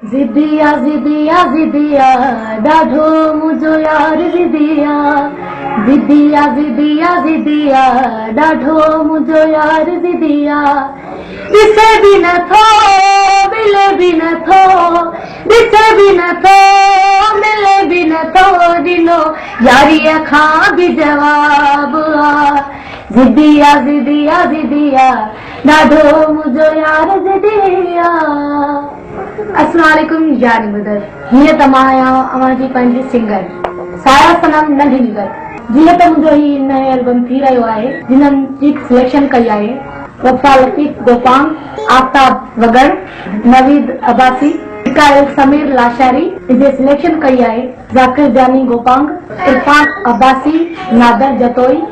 ضدي آ ضدي آ ضدي آ ڏاڍو منهنجو يار ضدي آ ضدي آ ضدي آ ضدي آ ڏاڍو منهنجو يار ضدي آ ڏسي به نه ٿو ملي به نه ٿو ڏسي به نه ٿو ملي به نه ٿو ڏنو ياريء کان به جواب آ ضدي آ ضدي آ ضدي آ ڏاڍو منهنجو يار ضدي آ. اسلام عليڪم جاني مدر هيئن ته مان آهيان اوهان جي پنهنجي سنگر سارا صنم ننڍي نگر جيئن ته منهنجو هي نئين البم ٿي رهيو آهي جنھن چيڪ سليڪشن ڪئي آهي وفا لطيف گوپانگ آفتاب وڳڻ نويد عباسي ميڪائيل سمير لاشاري جي سليڪشن ڪئي آهي ذاڪر جاني گوپانگ عرفان عباسي نادر جتوئي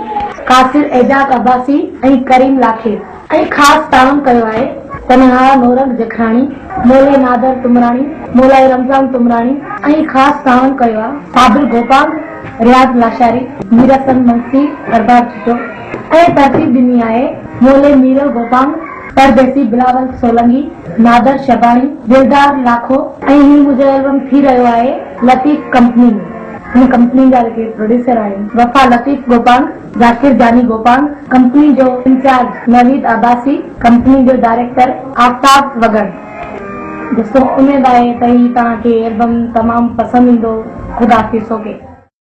قاصر اعجاز عباسي ۽ ڪريم لاکي ۽ خاص تعاون ڪيو آهي. تنها نورنگ جکراڻي، مولوي نادر تمراڻي، مولائي رمضان تمراڻي ۽ خاص تعاون ڪيو آ صابر گوپانگ، رياض لاشاري، مير حسن منگسي، ارباب ڇٽو ۽ ترتيب ڏني آهي مولوي ميرل گوپانگ، پرديسي بلاول سولنگي، نادر شباڻي، دلدار لاکو ۽ هي منهنجو البم ٿي رهيو آهي لطيف ڪمپني ۾. هن ڪمپني جا جيڪي پروڊيوسر آهن وفا لطيف گوپانگ، ذاڪر جاني گوپانگ، ڪمپني جو انچارج نويد عباسي، ڪمپني جو ڊائريڪٽر آفتاب وڳڻ. دوستو اميد آهي ته هي توهان کي البم تمام پسند ايندو خدا حافظ اوڪي.